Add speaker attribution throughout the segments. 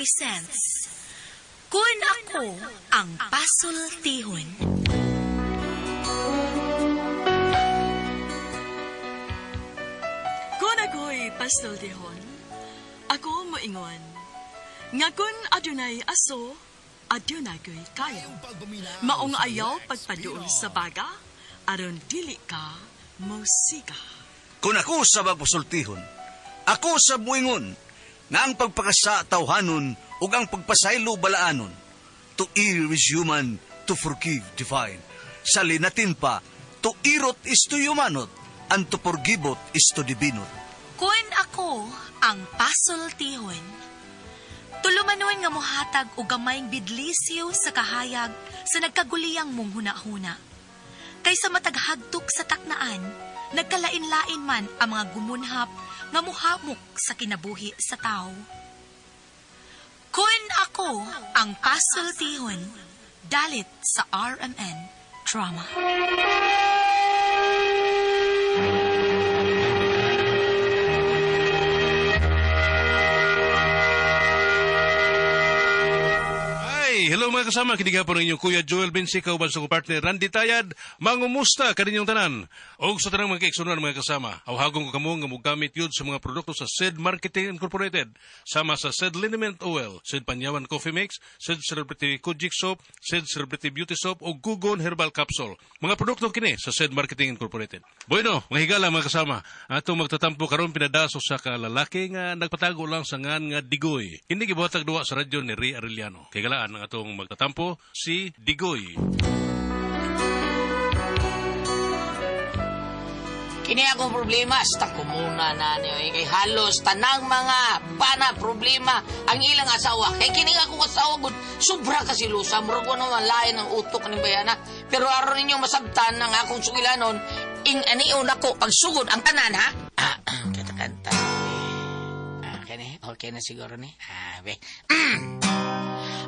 Speaker 1: presents Kun Ako Ang Pasultihon.
Speaker 2: Kung ako'y pasultihon, ako moingon, nga kun adunay aso, adunay ko'y kayo. Maong ayaw pagpaduol sa baga, aron dili ka mosiga.
Speaker 3: Kung ako sa magpasultihon, ako sa muingon, nga ang pagpakasa tawhanon ug ang pagpasaylo balaanon. To err is human, to forgive divine. Sa linatin pa, to irot is to humanot, and to forgivot is to divinot.
Speaker 1: Kun ako ang pasultihon. Tulumanon nga mohatag og gamayng bidlisiw sa kahayag sa nagkaguliyang mong hunahuna. Kaysa mataghagtok sa taknaan, nagkalain-lain man ang mga gumunhap nga muhamok sa kinabuhi sa tao. Kun ako ang pasultihon, dalit sa RMN Drama.
Speaker 4: Ay, hello mga kasama. Kini po ninyo Kuya Joel Bensi, kauban sa akong partner Randy Tayad. Mangumusta kaninyong tanan. Og sa tanang mga kaigsunan mga kasama, awhagong ko kamo nga mogamit yun sa mga produkto sa SED Marketing Incorporated. Sama sa SED Liniment Oil, SED Panyawan Coffee Mix, SED Celebrity Kojik Soap, SED Celebrity Beauty Soap o Gugon Herbal Capsule. Mga produkto kini sa SED Marketing Incorporated. Bueno, mga higala mga kasama, atong magtatampo karon pinadaso sa kalalaki nga nagpatago lang sa ngan nga Digoy. Hindi gibuhatag duwa sa radyo ni Ray Arellano. Kay galaan ang atong magtatampo si Digoy.
Speaker 5: Kini akong problema sa komuna na niyo eh. Kay halos tanang mga bana problema ang ilang asawa. Kay kini akong asawa gud sobra ka silusa, murag wa naman lain ang utok ni bayana. Pero aron ninyo masabtan ang akong sugilanon, ing anion ako pagsugod ang tanan ha. Ah, kanta-kanta. Ah, kani, okay na siguro ni. Ah, be.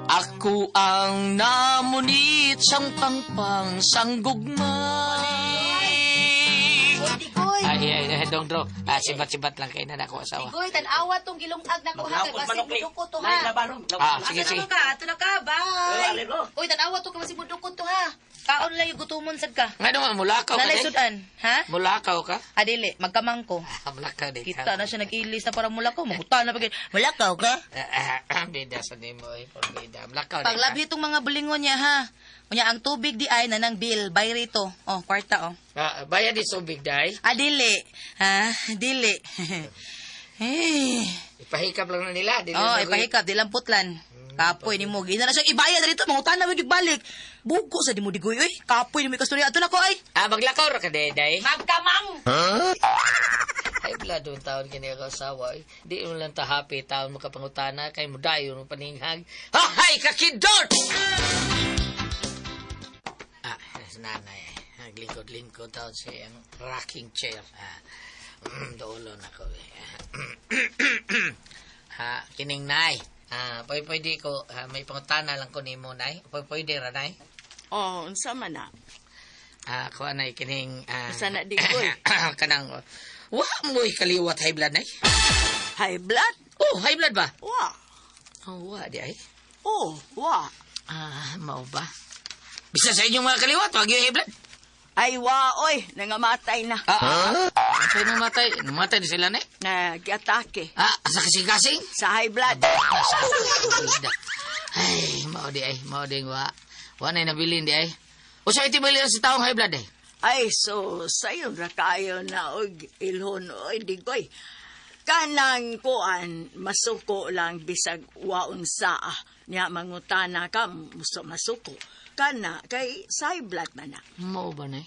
Speaker 5: Ako ang namunit sang pangpang sang gugmay.
Speaker 6: Digoy,
Speaker 5: Ay, ay, ay, dong, dong. Ah, sibat-sibat lang kay na ako asawa.
Speaker 6: Digoy, tanawa tong gilungag na ko ha. Kay basig mudukot to ha.
Speaker 5: Ah, sige,
Speaker 6: Asa
Speaker 5: sige.
Speaker 6: na ka? Ato na ka, bye. Uy, tanawa to kay basig mudukot to ha. Kaon lang yung gutumon sad ka.
Speaker 5: Nga naman, mulakaw ka
Speaker 6: Nalay
Speaker 5: din.
Speaker 6: sudan, ha?
Speaker 5: Mulakaw ka?
Speaker 6: Adili, magkamang ko.
Speaker 5: Ah, mulakaw din.
Speaker 6: Kita na siya nag-ilis na parang mulakaw. Maguta na pag Mulakaw ka?
Speaker 5: Ah, ah, bida sa nimo eh, bida. Mulakaw din.
Speaker 6: Paglabhi itong mga bulingon niya ha. Unya ang tubig di ay nanang bill. Bay rito. Oh, kwarta oh.
Speaker 5: Ah, bayad di subig day.
Speaker 6: Adili. Ha? Dili. Eh.
Speaker 5: Ipahikap lang na nila. Dili
Speaker 6: Oh,
Speaker 5: na ko-
Speaker 6: ipahikap, di lang putlan. Kapoy ni mo. Gina na siya ibayad dito, mangutan na mo balik. Bugo sa di mo digoy oy. Kapoy ni mo kasturya. Ato na ko ay.
Speaker 5: Ah, maglakaw ra ka day, day.
Speaker 6: Magkamang.
Speaker 5: Ay, blood doon taon kini ako asawa. Eh. Di mo lang ta happy taon makapangutana kay mo dayon mo paninghag. Hahay, kakidot! Ah, si nanay. Naglingkod-lingkod taon sa iyang rocking chair. Ah, dulo na ko. Eh. Ha, kining nay. Ah, pwede, pwede ko, ah, may pangutana lang ko nimo, nay. Pwede, pwede ra, nay.
Speaker 2: Oh, unsa man na?
Speaker 5: Ah, kuha na kining ah,
Speaker 2: Unsa na, Digoy?
Speaker 5: kanang wa mo'y kaliwat high blood nay.
Speaker 2: High blood?
Speaker 5: Oh, high blood ba?
Speaker 2: Wa.
Speaker 5: Oh, wa di ay.
Speaker 2: Oh, wa.
Speaker 5: Ah, mao ba? Bisa sa inyong mga kaliwat, wag yung high blood.
Speaker 2: Ay, wa, oy, nangamatay na.
Speaker 5: Ah, ah, ah. Huh? Namatay, namatay na sila nay.
Speaker 2: Nag-atake
Speaker 5: Ah, sa kasing-kasing.
Speaker 2: sa high blood.
Speaker 5: Ay, mao di ay, mao di wa. Wa nay nabilin di ay. Usa iti bilin sa taong high blood ay.
Speaker 2: Ay, so, sayon ra kayo na og ilhon, oy, digoy. Kanang kuan, masuko lang bisag waon sa ah. Nya mangutana ka, muso masuko. Kana, kay sa high blood man na.
Speaker 5: Mao ba nay?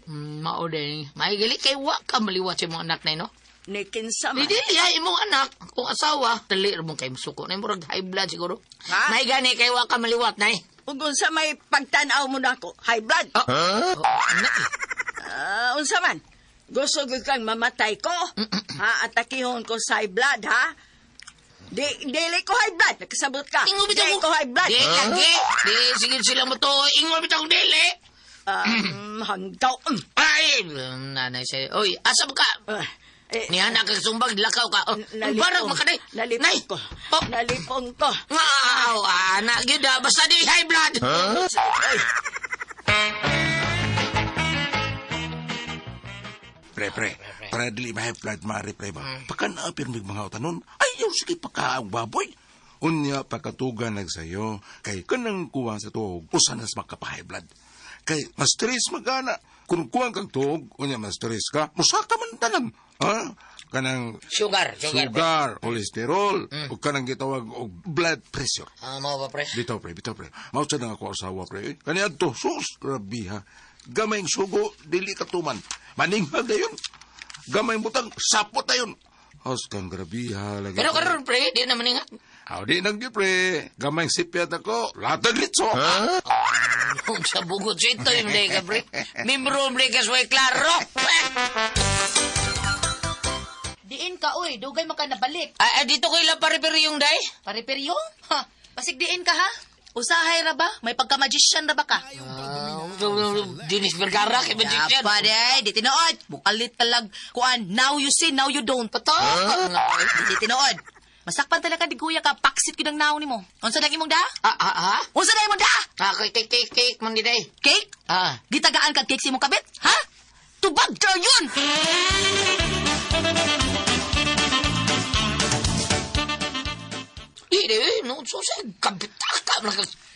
Speaker 5: Mao di. Maigali kay wa ka maliwat sa imong anak nay no.
Speaker 2: Ni kinsa man.
Speaker 5: Hindi, ay, imong anak, kung asawa, dali ra mong kay musuko. Nay, murag high blood siguro.
Speaker 2: Ha?
Speaker 5: Nay, gani, kay wa ka maliwat, nay.
Speaker 2: Ug unsa may pagtan-aw mo nako, high blood.
Speaker 5: Oh, oh, anak eh.
Speaker 2: Ah, unsa man? Gusto gyud kang mamatay ko. Ha, atakihon ko sa high blood, ha? Di, dili ko high blood. Nakasabot ka.
Speaker 5: Ingo bitaw
Speaker 2: Dili ko high blood.
Speaker 5: Di, lagi. Di, sige sila mo to. Ingo bitaw kong dili.
Speaker 2: Hanggaw.
Speaker 5: Ay, nanay siya. Oy, asa mo ka?
Speaker 2: Ah, Eh,
Speaker 5: Niya na kag sumbag, lakaw ka. Oh,
Speaker 2: Nalipong.
Speaker 5: barang makaday.
Speaker 2: Nalipong
Speaker 5: Nay.
Speaker 2: ko.
Speaker 5: Oh.
Speaker 2: Nalipong ko.
Speaker 5: Nga, aw, ana, gyud ah. Basta di high blood.
Speaker 2: Ay,
Speaker 7: Pre, pre, para dili ma-high blood, mari, pre ba? Pagka naapir mig mga utanon, ayaw sige pagkaang baboy. Unya, pagkatuga nagsayo, kay kanang kuwang sa tuog, usa nas makapa-high blood. Kay, mas stress magana. Kung kuwang kag tuog, unya mas stress ka, musaka man tanan. Ha? Kanang
Speaker 5: Sugar, sugar.
Speaker 7: sugar, kolesterol, ug kanang gitawag og blood pressure.
Speaker 5: Ah, mao ba, pre?
Speaker 7: Bitaw pre, bitaw pre. Mao sad ang ako asawa pre. Kani adto sus grabe ha. Gamay ang sugo dili katuman. Maninghag dayon. Gamay ang butang sapot dayon. Hos kang grabe ha lagi.
Speaker 5: Pero karon pre, di na maningat.
Speaker 7: Aw di nang gyud pre. Gamay ang sipyat ako. Latag litso.
Speaker 5: Kung sa bugot sa ito, hindi ka, pre. Membro, pre, kasway klaro.
Speaker 6: Diin ka, oy. Dugay man ka nabalik.
Speaker 5: Ah, ah, dito ko ilang pare pero yung day.
Speaker 6: Pare-peryo? Ha, pasig diin ka, ha? Usahay ra ba? May pagka-magician ra ba ka?
Speaker 5: Ah, Dennis Vergara, kay magician.
Speaker 6: Dapat eh, di tinuod. Bukalit ka lang. Kuan, now you see, now you don't.
Speaker 5: Pato.
Speaker 6: Di tinuod. Masakpan talaga di kuya ka, paksit gyud ang naong nimo. Unsa na imong da?
Speaker 5: Ah, ah, ah?
Speaker 6: Unsa na imong da?
Speaker 5: Ah, kay cake, cake, cake, man di day.
Speaker 6: Cake?
Speaker 5: Ah.
Speaker 6: Gitagaan kag cake sa imong kabit? Ha? Tubag yun!
Speaker 5: Di, di, noon so sa kabitaka,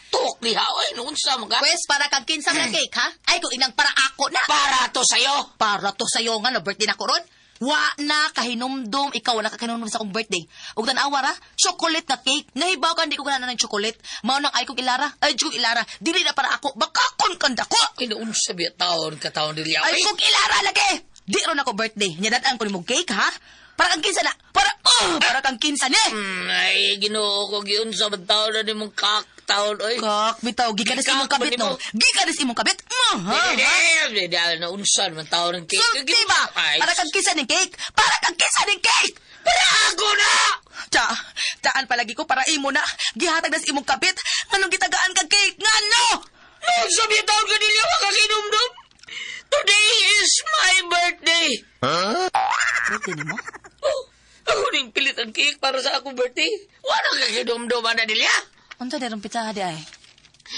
Speaker 5: tuk diha, oy, noon sa mga.
Speaker 6: Pwes, para kag kinsa man ang cake, ha? Ay, kung inang para ako na.
Speaker 5: Para to sa'yo.
Speaker 6: Para to sa'yo nga, no, birthday na ko ron. Wa na kahinumdum, ikaw wala ka kahinumdum sa akong birthday. Ug tan-awa ra, chocolate na cake. Nahibaw ka, hindi ko ganahan ng chocolate. Mao nang ay kong ilara, ay kong ilara. Dili na para ako, baka kon kanda ko.
Speaker 5: Ay, noon sa biya taon, kataon dili,
Speaker 6: Ay
Speaker 5: oy.
Speaker 6: kong ilara lagi. Di ron ako birthday. Nyadaan ko nimo cake, ha? Para kang kinsa na. Para, oh, para kang kinsa ni.
Speaker 5: Ay, ginoo ko, giun sa taon na nimong kak, taon, oy.
Speaker 6: Kak, bitaw, gikan sa imong
Speaker 5: Gikak
Speaker 6: kabit,
Speaker 5: man
Speaker 6: no? Gikan sa imong kabit? Mm, ha?
Speaker 5: Di, di, di, di, naunsan man taon ng cake.
Speaker 6: Sulti ba?
Speaker 5: Ay,
Speaker 6: Para kang kinsa ning cake? Para kang kinsa ning cake?
Speaker 5: Para ako na!
Speaker 6: Tsa, taan palagi ko para imo na. Gihatag na sa imong kabit. Nganong gitagaan kag cake? Ngano?
Speaker 5: Noon sa biya taon ka nila, makakinumdum. Today is my birthday.
Speaker 6: Birthday nimo?
Speaker 5: Oh, ako ning pilit ang cake para sa akong birthday. Wala ka kinumdum, ana nila.
Speaker 6: Unsa derong pitsaha di ay?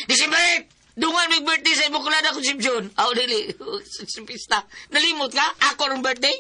Speaker 5: December 8, dungan may birthday sa Immaculada Concepcion. Aw, dili. Sa pista. Nalimot ka? Ako rin birthday?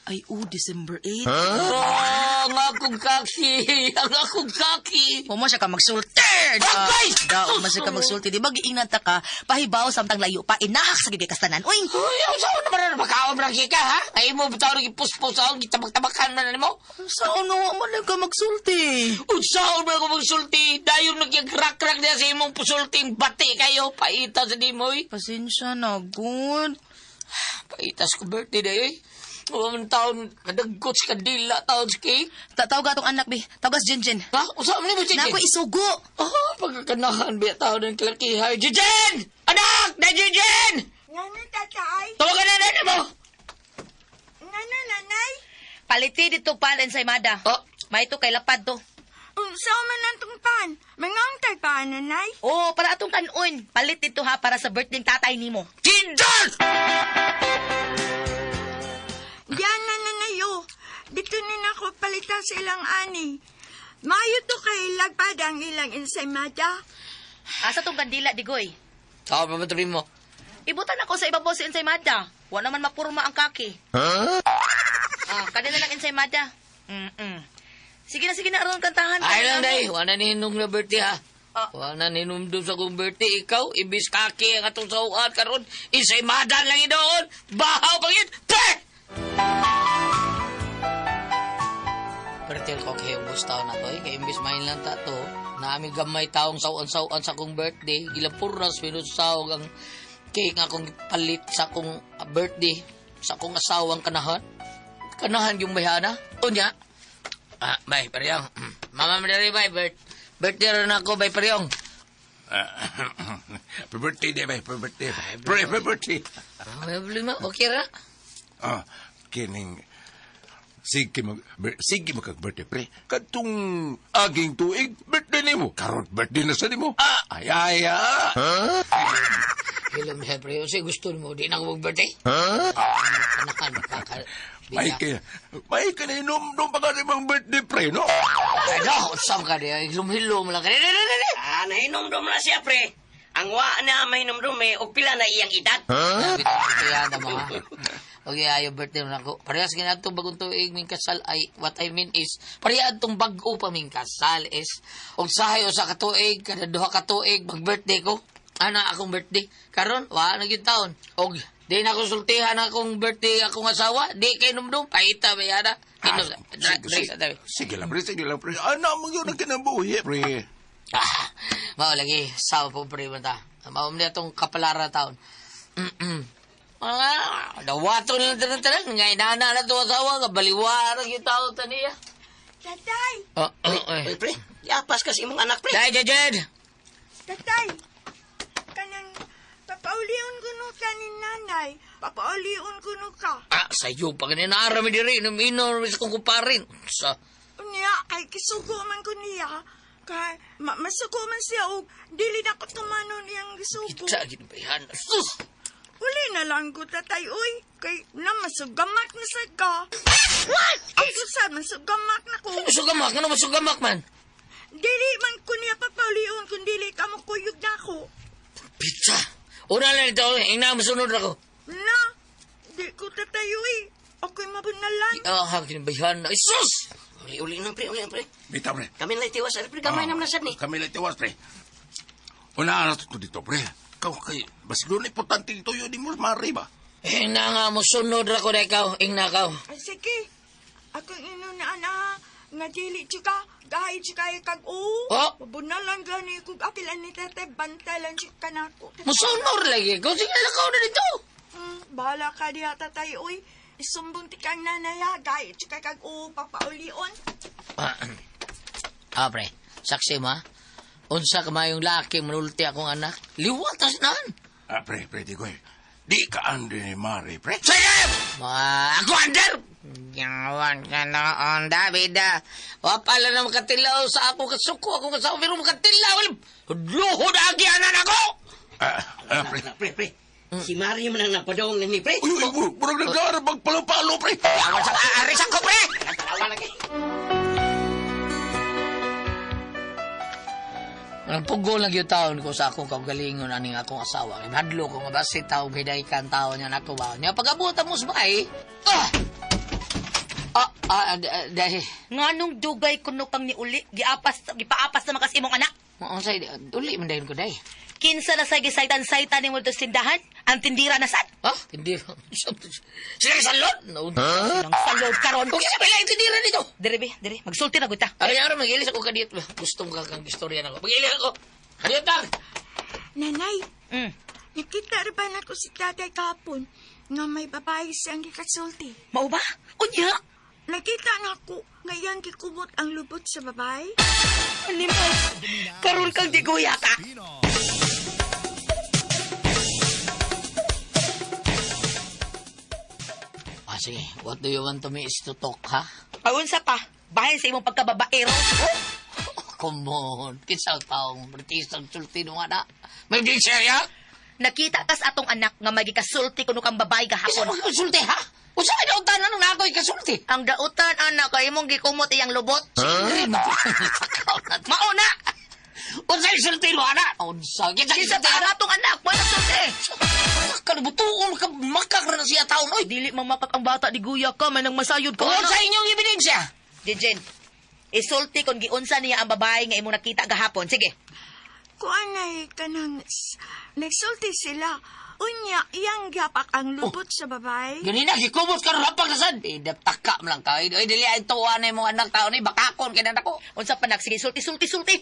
Speaker 6: Ay, oh, December 8.
Speaker 5: Oh, ang akong kaki. Ang akong kaki.
Speaker 6: Huwag mo siya ka magsulti.
Speaker 5: Agay!
Speaker 6: Daw, mo siya ka magsulti. Di ba giingnan ta ka, pahibaw samtang layo pa, inahak sa gigay kastanan. Uy!
Speaker 5: Uy, ang saan naman na makaon lang ka, ha? Ay mo, bitaw rin ipuspos ako, gitabak-tabakan na nimo.
Speaker 6: Saan no, man lang ka magsulti?
Speaker 5: Unsaon man ako magsulti? Dayon nagyagrak-rak niya sa imong pusulting bati kayo. Paitas sa dimoy.
Speaker 6: Pasensya na, good.
Speaker 5: Paitas ko birthday na eh. Huwag taon, kadagkot sa kandila, taon sa cake.
Speaker 6: Tawag atong anak, bi. Tawag sa Jinjin.
Speaker 5: Ha? Unsaon man mo, Jinjin?
Speaker 6: Na ako isugo.
Speaker 5: Oh, pagkakanahan, biya taon ng klakihay. Jinjin! Anak! Na Jinjin!
Speaker 2: Ngano, tatay?
Speaker 5: Tawagan na nanay mo!
Speaker 2: Ngano, nanay?
Speaker 6: Paliti dito pan ensaymada.
Speaker 5: Oh.
Speaker 6: May ito kay lapad to.
Speaker 2: Unsa man ang tong pan? Mangaon tay pa, nanay?
Speaker 6: Oh, para atong kanon. Palit dito ha para sa birthday ng tatay nimo.
Speaker 5: Jinjin!
Speaker 2: Diyan na nanay, oh. Dito na nako palitan sa ilang ani. Maayo to kay lagpad ang ilang ensaymada.
Speaker 6: Asa tong kandila digoy?
Speaker 5: Tawag pa ba mo?
Speaker 6: Ibutan ako sa ibabaw sa ensaymada. Wa naman mapurma ang kaki. Ah, kanina lang ensaymada. Mm. Sige na aron kantahan.
Speaker 5: Ay lang, day. Wala ninong na birthday, ha?
Speaker 6: Ah.
Speaker 5: Wala ninumdum sa kong birthday. Ikaw, ibis kaki ang atong sauan karon. Isay madan lang inoon. Bahaw pag yun. Pe! Pero ko kayo gusto na to eh. Kaya imbis main lang ta to, naami gamay taong sauan-sauan sa akong birthday. Gilapuras, pinusawag ang cake nga akong palit sa akong birthday. Sa akong asawang kanahan. Kanahan yung bayana. Unya, ah, bay, pariyong. Mama, madali, bay. Birthday rin ako, bay, pariyong.
Speaker 7: Happy birthday, day, bay. Happy birthday. Pre, happy birthday.
Speaker 5: Ah, may problema. Okay ra.
Speaker 7: Ah, kining sige mag sige magkag birthday pre. Kadtong aging tuig birthday nimo. Karon birthday na sa nimo. Ah, ay ay ah.
Speaker 5: Hilom siya, pre. Kasi gusto mo, di na ako mag-birthday. Huh? Anakan, kaka...
Speaker 7: May ka, may ka na inom-dum pa ka mong birthday, pre, no?
Speaker 5: Ay, no, usap ka niya. Hilom-hilom lang ka. Di, di, di, di.
Speaker 8: Ah, nahinomdom na siya, pre. Ang wa na mahinomdom eh, og pila na iyang edad.
Speaker 5: Kaya na mga. Okay, ayaw birthday na ako. Parehas ginatong bagong tuig ming kasal ay what I mean is pareha atong bag-o pa ming kasal is og sahay usa ka tuig kada duha ka tuig mag-birthday ko. Ana akong birthday karon wa na gyud taon. Og di na konsultihan akong birthday akong asawa, di kay numdum paita ba yana.
Speaker 7: Ah,
Speaker 5: Kinom-
Speaker 7: sige,
Speaker 5: dre-
Speaker 7: sige,
Speaker 5: dre-
Speaker 7: sige lang, pre, sige lang, pre. Ano mo yun ang kinabuhi, pre?
Speaker 5: Ah, mao lagi sawa po pre man ta. Mao man atong kapalara taon. Mm. Ah, dawato na lang tanan nga inana na to asawa nga baliwara gyud tao taniya.
Speaker 2: Tatay!
Speaker 5: Oh, oh,
Speaker 8: Oy,
Speaker 5: eh.
Speaker 8: pre, yapas kasi imong anak, pre.
Speaker 5: Dai Jed.
Speaker 2: Tatay! Kanang papaulion ko no ka ni nanay. Papaulion ko no ka.
Speaker 5: Ah, sayo pa gani naara mi diri inom inom sa kong kumparin. Sa
Speaker 2: Unya, kay kisugo man ko niya. Kay masuko man siya og dili na ko tumanon iyang gisugo.
Speaker 5: kita gid bayan. Sus.
Speaker 2: Uli na lang ko, tatay, uy. Kay na masugamak na sad ka. What? Ang susad, masugamak na ko.
Speaker 5: Masugamak, ano masugamak man?
Speaker 2: Dili man ko niya papaulion kung dili ka mo kuyog na ako.
Speaker 5: Pizza. Una lang ito, ina masunod ako.
Speaker 2: Na, di ko tatay, uy. Ako'y mabunalan.
Speaker 5: Ah, kinabayan. Ay, sus!
Speaker 8: Uli, uli na, pre, uli na, pre.
Speaker 7: Bitaw, pre.
Speaker 8: Kami lang tiwas, pre. Gamay naman na sad ni.
Speaker 7: Kami lang tiwas, pre. Una na to dito, pre. Ikaw kay, bas doon importante ito yun, di mo mari ba?
Speaker 5: Ina nga, musunod ra ko na ikaw. Ingna ka.
Speaker 2: Ay, sige. Akong inunaan na nga dili tsika. Gahit tsika kag oo.
Speaker 5: Oh?
Speaker 2: Mabunalan gani kog apilan ni tatay. Bantay lang tsika na ako.
Speaker 5: Musunod lagi ko. Sige, lakaw na dito.
Speaker 2: Bahala ka diha tatay, uy. Isumbong ti kang nanay ha. Gahit tsika kag oo. Papaulion.
Speaker 5: Ah, ah, pre. Saksi mo, ha? Unsa ka mayong laki manulti akong anak. Liwatas naan.
Speaker 7: Ah, pre, pre, di ko eh. Di ka ando ni Mari, pre.
Speaker 5: Sige! Mga ako, Ander! Yawan ka noon, David, ah. Wa pala na makatilaw sa ako kasuko, ako kasawa, pero makatilaw. Luhod agianan ako!
Speaker 7: Ah, ah, pre.
Speaker 8: Pre, pre. Si Mario man ang napadong ni, pre.
Speaker 7: Uy, uy, uy, murag nagdarap magpalo-palo, pre.
Speaker 5: Awan sa arisan ko, pre!
Speaker 8: Tarawa lagi.
Speaker 5: Ang pugo lang yung taon ko sa akong kaugalingon aning akong asawa. Kay Hadlo ko nga basi tao hiday kan tao niya nako ba. Niya pag-abot mo sa bahay. Ah! Ah, ah, dahil
Speaker 6: Nganong dugay kuno kang niuli, giapas gipaapas naman kasi imong anak.
Speaker 5: Mao say uli man dayon ko day.
Speaker 6: Kinsa na say gisaytan-saytan nimo dito sa tindahan? Ang tindira na sad.
Speaker 5: Ha? Tindira. Sila sa salon. No.
Speaker 6: Nang salod karon.
Speaker 5: Kung sa pala tindira dito.
Speaker 6: Dire be, dire. Magsulti na gud ta.
Speaker 5: Ay, araw mag-ilis ako kadiyot. Gusto mo kang istorya na ko. Mag-ilis ako. Kadiyot lang.
Speaker 2: Nanay, nakita rin ba na ko si tatay kapon nga may babae siyang gikasulti?
Speaker 6: Mao ba? Unya.
Speaker 2: Nakita na ko nga iyang gikumot ang lubot sa babae.
Speaker 6: Animal. Karon kang diguya ka.
Speaker 5: Ah, sige. What do you want to me is to talk, ha?
Speaker 6: Aunsa pa? Bahin sa imong pagkababaero.
Speaker 5: Oh, come on. Kinsa ang taong British ang sulti nung anak. May di siya,
Speaker 6: Nakita kas atong anak nga magikasulti kuno kang babae
Speaker 5: Isa
Speaker 6: gahapon.
Speaker 5: mo kasulti, ha? Usa ka dautan anong na ako'y kasulti?
Speaker 6: Ang dautan anak kay imong gikumot iyang lubot. Mao na.
Speaker 5: Unsa yung sulti mo, anak? Unsa? Kinsa
Speaker 6: Kinsa pa ang atong anak? Wala sulti.
Speaker 5: Kalibutuon ka, makak na siya taon, oy.
Speaker 6: Dili mamakak ang bata di guya ka man ang masayod ka.
Speaker 5: Kung sa inyong ebidensya.
Speaker 6: Jejen, isulti kung giunsa niya ang babae nga imong nakita gahapon. Sige.
Speaker 2: Kuan ay kanang nagsulti sila. Unya, iyang gihapak ang lubot sa babae.
Speaker 5: Ganina, gikumot ka rin rapag nasad. Eh, daptaka mo lang ka. Eh, dili ay tuwa na imong anak taon, eh, bakakon kay na ako.
Speaker 6: Unsa pa nak sige sulti sulti sulti.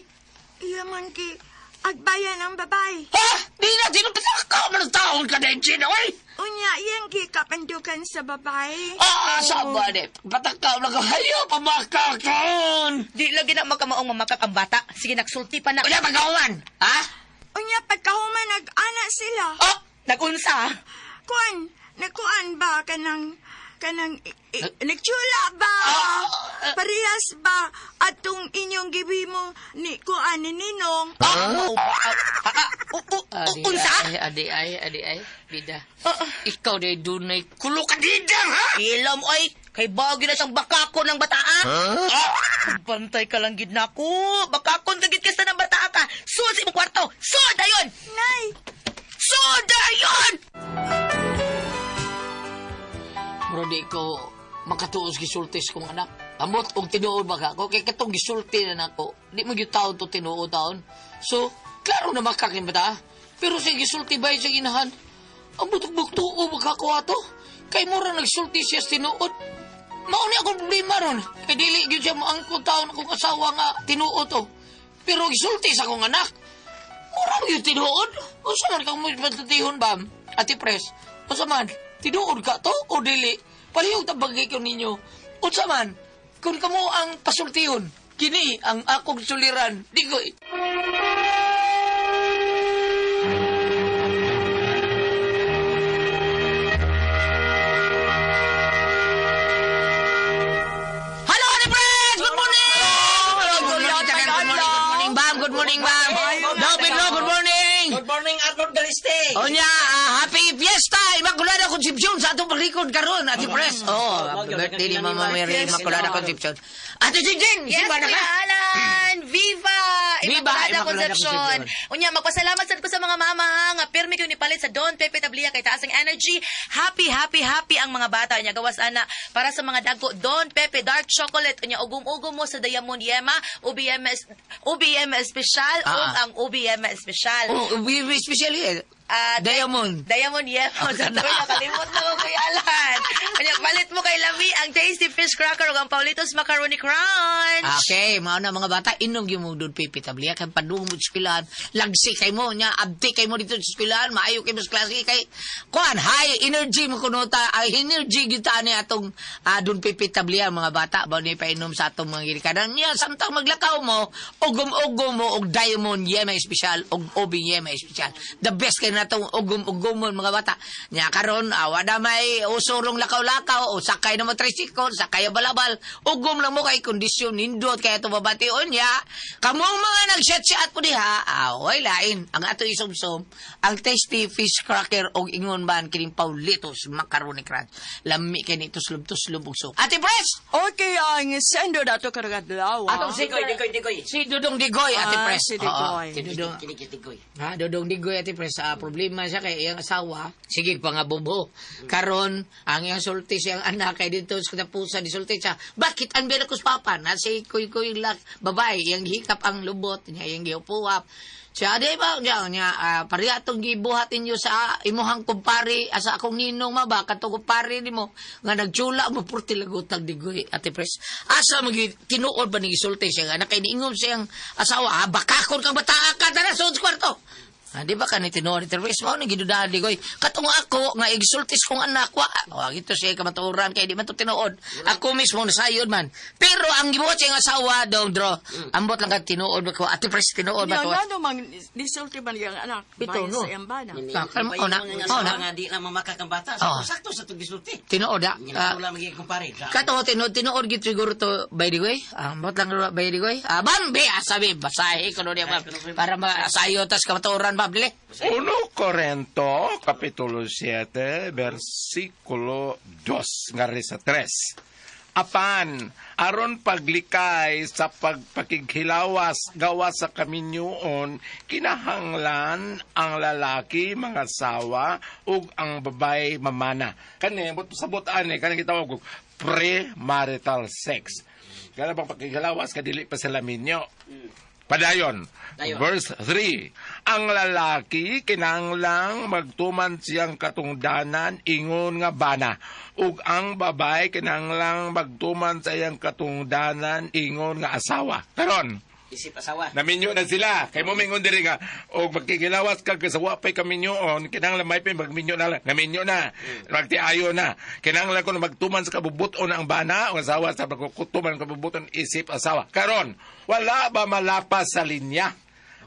Speaker 2: Iya man ki agbayan ang babae.
Speaker 5: Ha? Di na, tinupataka mo ng taon ka din, Gina, oy!
Speaker 2: Unya, iyang gikapandukan sa babae.
Speaker 5: Ah, sama ni. Pataka mo lang ka. Hayo, pamakakon!
Speaker 6: Di lagi na magkamaong mamakak ang bata. Sige nagsulti pa na.
Speaker 5: Wala pagkahuman, ha?
Speaker 2: Unya, pagkahuman nag-ana sila.
Speaker 5: Oh!
Speaker 6: Nagunsa.
Speaker 2: Kuan, nagkuan ba kanang kanang nagtsula ba? Parehas ba atong inyong gibimo ni kuan ni Ninong?
Speaker 5: Ah! Ah! Ah! Oh, oh! Adi,
Speaker 6: Unsa?
Speaker 5: Ay, adi ay, adi ay, bida.
Speaker 6: Oo.
Speaker 5: Ikaw day dunay kulo ka didang, ha?
Speaker 6: Ilom, oy! Kay bagyo na siyang bakakon ng bataa. Ah! Bantay ka lang gid nako. Bakakon ka gid kasta ng bataa ka. Sud sa imong kwarto. Sud ayon.
Speaker 1: Nay!
Speaker 6: Sud ayon.
Speaker 5: Pero di ko makatuos gisultis kong anak. Amot og tinuod ba ka ako? Kay katong gisulti na nako. Di mo gyud taon to tinuod taon. So, klaro na makakin ba? Pero sa gisulti ba sa ginahan? Ambot og bugtuo ba ka ko ato? Kay mura nagsulti siya sa tinuod. Mao ni akong problema ron. Kay dili gyud siya moangkon taon akong asawa nga tinuod to. Pero gisulti sa akong anak. Mura gyud tinuod. Unsa man kang mo patutihon bam? Ate Pres, unsa man? Tinuod ka to o dili? Palihog ta bagay ko ninyo. Unsa man? Kung kamo ang pasultihon, kini ang akong suliran. Digoy. Hello, Ate Pres! Good morning! Good morning, good morning, good morning, bam! Good morning, bam! Daw, Pedro, good morning!
Speaker 8: Good morning, Arnold Galiste.
Speaker 5: Onya, happy fiesta! Immaculada Concepcion sa atong paglikod karon, Ate Pres. Oh, happy birthday ni Mama Mary Immaculada Concepcion. Ate Jinjin,
Speaker 6: Yes,
Speaker 5: simba na
Speaker 6: Kuya
Speaker 5: ka?
Speaker 6: Alan! Viva!
Speaker 5: Viva
Speaker 6: Immaculada
Speaker 5: Immaculada
Speaker 6: Concepcion.
Speaker 5: Concepcion.
Speaker 6: Unya, magpasalamat sad ko sa mga mama ha, nga pirmi kayo nipalit sa Don Pepe Tablia kay taas ang energy. Happy, happy, happy ang mga bata. Unya, gawas ana para sa mga dagko Don Pepe Dark Chocolate. Unya, ugum-ugum mo sa Diamond Yema, UBM, UBM Special ug ang UBM Special.
Speaker 5: Oh, we special eh.
Speaker 6: Ah,
Speaker 5: Diamond.
Speaker 6: Diamond Yema. Sa tuloy, nakalimot na ko kay Alan. Unya, palit mo kay Lami ang Tasty Fish Cracker ug ang Paulitos Macaroni Crunch.
Speaker 5: Okay, mao na mga bata, inom gyud mo Don Pepe Tablia kay padung mo sa eskwelahan. Lagsi kay mo nya, abti kay mo dito sa eskwelahan, maayo kay mo sa klase kay kuan high energy mo kuno ta, ay energy gyud ta ni atong Don Pepe Tablia mga bata ba ni painom sa atong mga ginikanan niya samtang maglakaw mo, ugom-ugom mo og Diamond Yema espesyal og Obi Yema espesyal. The best kay natong ugom-ugomon mga bata. Nya karon awa na may usurong lakaw-lakaw o sakay na mo tricycle, sakay balabal, ugom lang mo kay kondisyon nindot kay ato babation niya. Kamong mga nag-chat-chat po diha, away lain. Ang ato isumsum, ang tasty fish cracker og ingon man kining Paulitos Macaroni Crunch. Lami kay ni tuslob-tuslob og soup. Ate Pres!
Speaker 2: Okay, ang sender dato karong adlaw.
Speaker 5: Atong si
Speaker 8: Digoy, Digoy, Digoy.
Speaker 5: Si Dudong Digoy, Ate
Speaker 2: Ah,
Speaker 5: Pres.
Speaker 2: si Digoy.
Speaker 5: Oo, si Dudong.
Speaker 8: Kinig, Digoy.
Speaker 5: Ha, Dodong Digoy Ate Pres, problema siya kay iyang asawa, sige pa nga bobo. Karon, ang iyang sulti siyang anak kay dito sa katapusan ni sulti siya. Bakit ang bena kus papa na si kuy-kuy lak babae iyang hikap ang lubot niya iyang giupuap. Siya di ba niya niya pareha tong gibuhat ninyo sa imuhang kumpare sa akong ninong maba katong kumpare nimo nga nagtsula mo purti lagutag Digoy Ate Pres. Asa magi tinuod ba ni gisulti siya nga anak kay niingom siyang asawa, bakakon kang bataa ka tara sa kwarto. Ah, di ba ka ni tinuod ni Terwis mao ni gidudahan di koy. Katong ako nga igsultis kong anak wa. Wa gito siya kamatuoran kay di man to tinuod. Ako mismo nasayod man. Pero ang gibuhat siyang asawa dong draw. Ambot lang ka tinuod ba ko. Ate Pres tinuod ba
Speaker 2: Nya
Speaker 5: to?
Speaker 2: ngano man disulti man iyang anak.
Speaker 5: Bitaw,
Speaker 2: bahin
Speaker 5: no.
Speaker 2: sa iyang bana.
Speaker 5: Ah, kalma, oh, na, oh, na.
Speaker 8: Nga di na mamakak ang bata.
Speaker 5: Oh.
Speaker 8: Sakto sa itong gisulti.
Speaker 5: Tinuod ah.
Speaker 8: Ginatula magiging kumpare.
Speaker 5: Kato tinuod tinuod gid siguro to by the way. Ambot lang ro by the way. Ah, bambi asabi basahi ko no niya bam. Para masayo tas kamatuoran bam dili.
Speaker 7: 1 Corento, Kapitulo 7, versikulo 2, ngari sa 3. Apan, aron paglikay sa pagpakighilawas gawa sa kaminyuon, kinahanglan ang lalaki mga sawa ug ang babae mamana. Kani, but sabot ani, kani gitawag og premarital sex. Kana bang pagkighilawas kadili pa sila minyo. Padayon.
Speaker 8: Dayon.
Speaker 7: Verse 3. Ang lalaki kinahanglang magtuman siyang katungdanan ingon nga bana ug ang babae kinahanglang magtuman sa iyang katungdanan ingon nga asawa. Karon,
Speaker 8: Isip asawa.
Speaker 7: naminyo na sila. Kay mo mingon diri nga og magkikilawas kag sa wa pay kaminyoon, kinahanglan may pay magminyo na lang. Naminyo na. Magtiayo na. Kinahanglan ko na magtuman sa kabubuton ang bana o asawa sa pagkutuman kabubuton isip asawa. Karon, wala ba malapas sa linya?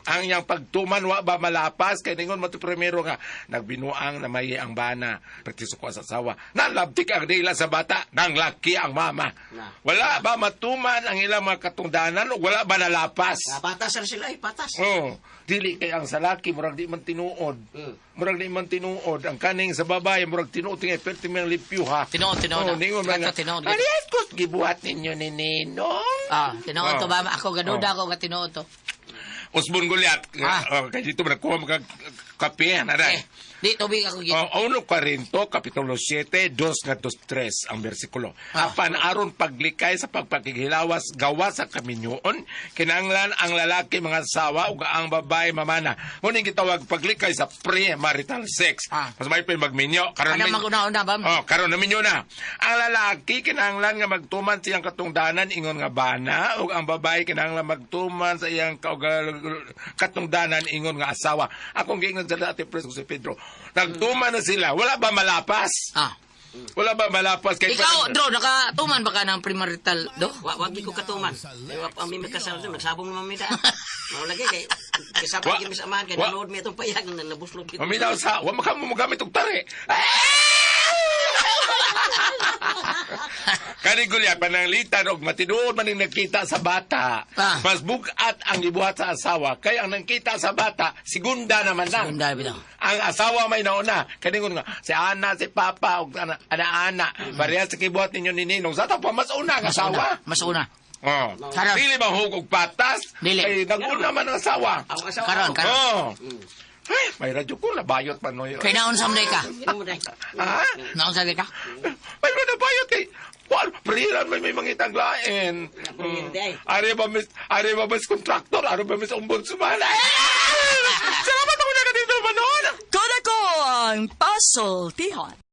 Speaker 7: Ang iyang pagtuman wa ba malapas kay ningon mo to primero nga nagbinuang na may ang bana pertiso ko sa asawa. Nalabtik ang dila sa bata, nang laki ang mama.
Speaker 8: Na.
Speaker 7: Wala ba matuman ang ilang mga katungdanan o wala ba nalapas?
Speaker 8: Ah, patas ra sila, eh, patas.
Speaker 7: Oh, dili kay ang salaki murag di man tinuod. Murag di man tinuod ang kaning sa babae murag tinuod tinga perti man limpyo ha.
Speaker 5: Tinuod, tinuod.
Speaker 7: Oh, ningon man.
Speaker 5: Kato, tinuod.
Speaker 7: Arias ko gibuhat ninyo ni Ninong.
Speaker 5: Ah, tinuod to
Speaker 7: Oh.
Speaker 5: ba? Ako gaduda ako nga tinuod to.
Speaker 7: Usbon Goliat.
Speaker 5: Ah.
Speaker 7: Oh, kay dito man nakuha mga kape na
Speaker 5: Eh, di tubig ako gid.
Speaker 7: Oh, 1 Corinto, Kapitulo 7, 2 ngadto 3 ang bersikulo.
Speaker 5: Ah.
Speaker 7: Apan aron paglikay sa pagpakighilawas gawa sa kaminyoon, kinanglan ang lalaki mga asawa ug ang babae mamana. Muning gitawag paglikay sa premarital sex.
Speaker 5: Ah.
Speaker 7: Mas may pa magminyo karon
Speaker 5: Ano maguna-una ba?
Speaker 7: Oh, karon naminyo na. Ang lalaki kinahanglan nga magtuman sa iyang katungdanan ingon nga bana ug ang babae kinahanglan magtuman sa iyang katungdanan ingon nga asawa. Akong giingon sa dati preso si Pedro. Nagtuman na sila, wala ba malapas?
Speaker 5: Ah.
Speaker 7: Wala ba malapas kay
Speaker 5: Ikaw, Dro, nakatuman ba ka ng premarital, do?
Speaker 8: Wa wa gid ko katuman. Kay wa pa mi makasal do, nagsabong naman mi daan. Mao lagi kay kasabot
Speaker 7: Wa-
Speaker 8: gid mi sa amahan kay
Speaker 7: wa-
Speaker 8: nanood mi atong payag na nabuslot gid.
Speaker 7: Maminaw sa, wa maka mo magamit og tari. Kani Gulya, pananglitan og matinuod man ning nakita sa bata.
Speaker 5: Ah.
Speaker 7: Mas bugat ang gibuhat sa asawa kay ang nakita sa bata, segunda naman na.
Speaker 5: Segunda, bitaw.
Speaker 7: Ang asawa may nauna. Kaningon nga, si Ana, si Papa, og ana, ana, Parehas sa kibuhat ninyo ni Ninong. Sa pa mas una ang asawa.
Speaker 5: Mas una.
Speaker 7: Oh.
Speaker 5: Karon.
Speaker 7: Dili ba hugog patas?
Speaker 5: Dili.
Speaker 7: Kay naguna man ang asawa.
Speaker 8: Ang asawa.
Speaker 5: Karon, karon.
Speaker 7: Oh. Ay, may radyo ko, nabayot man noy.
Speaker 5: Kay naon sa ka?
Speaker 8: Ano mo dai?
Speaker 7: Ha?
Speaker 5: Naon sa ka?
Speaker 7: May mga nabayot eh. Wal, priran may mangitang lain.
Speaker 8: Hindi.
Speaker 7: Ari ba miss contractor? Ari ba miss ombudsman? Ah! Salamat ako na dito manon.
Speaker 2: Kodako ang pasultihon.